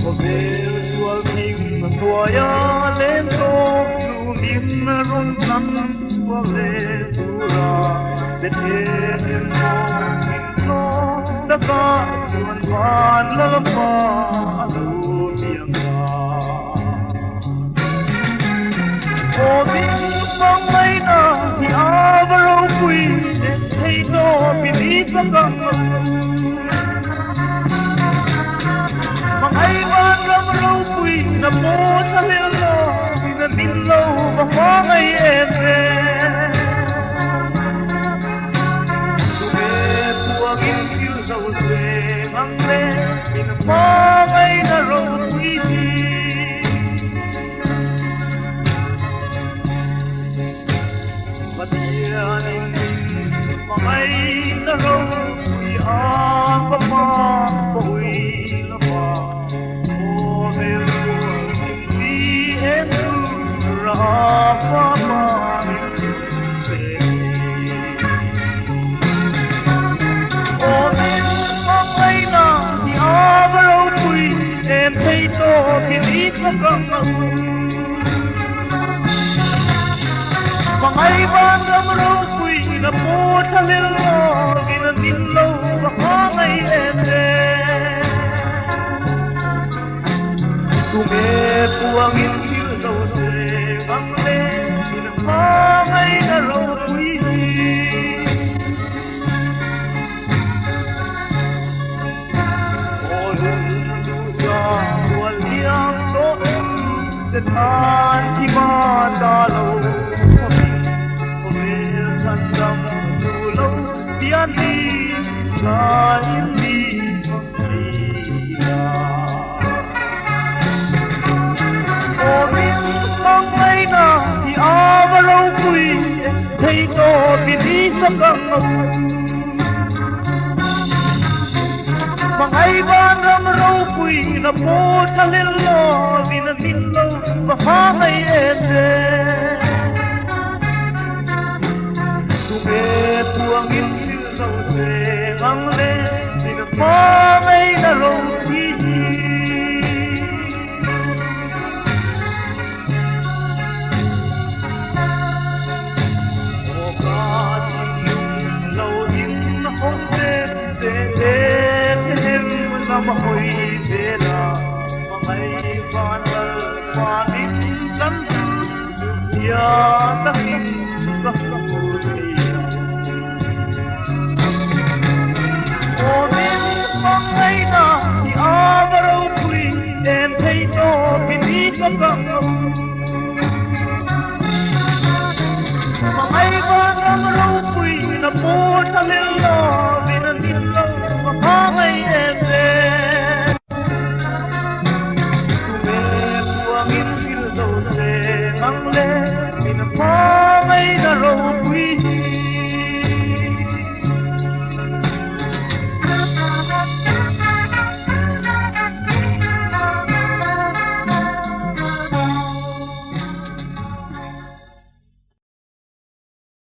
Khawvel sual thim hnuaia leng tawp chu min rawn tlan chhuak leh tura Bethlehem kawng in thlawh takah chuan van lalpa a lo piang ta. Aw min hmangaihna hi a va ropui em thei tawp i ni ka kang a u. Hmangaih van ram ropui na pawh thla hlel lovin a min lo va hmangaih em em. Tunge puangin thil zo se ngang le min hmangaih na ropui hi. Pathianin min hmangaih na ropui a fapa pawi lova khawvel sual thingpui eng tur a fapa min pe hi. Aw min hmangaihna hi a va ropui em thei tawpin i thawk ang a u. Hmangaih van ram ropui in a paw thla hlel lovin a min lo va hmangaih em em. Tunge puangin thil zo se ngang le min hmangaih na ropui hi. Aw lung duhsa mual liam tawh tu te tan thi ma ta lo khawpin khawvel chhan dam tu lo pian hi sa in mi fak thei la. Aw min hmangaihna hi a va ropui thei tawpin i fak ang a u. Hmangaih van ram ropui na pawh thla hlel lovin a min lo va hmangaih em em. Tunge puangin thil zo se ngang le min hmangaih na ropui hi. Aw ka thinlung lo in hawng te te Bethlehem lam hawi vela hmangaih van lal vanin kan tu chu hia takin ka hmu thei lo. Aw min hmangaihna i a va ropui em thei tawpin i ka kang a u.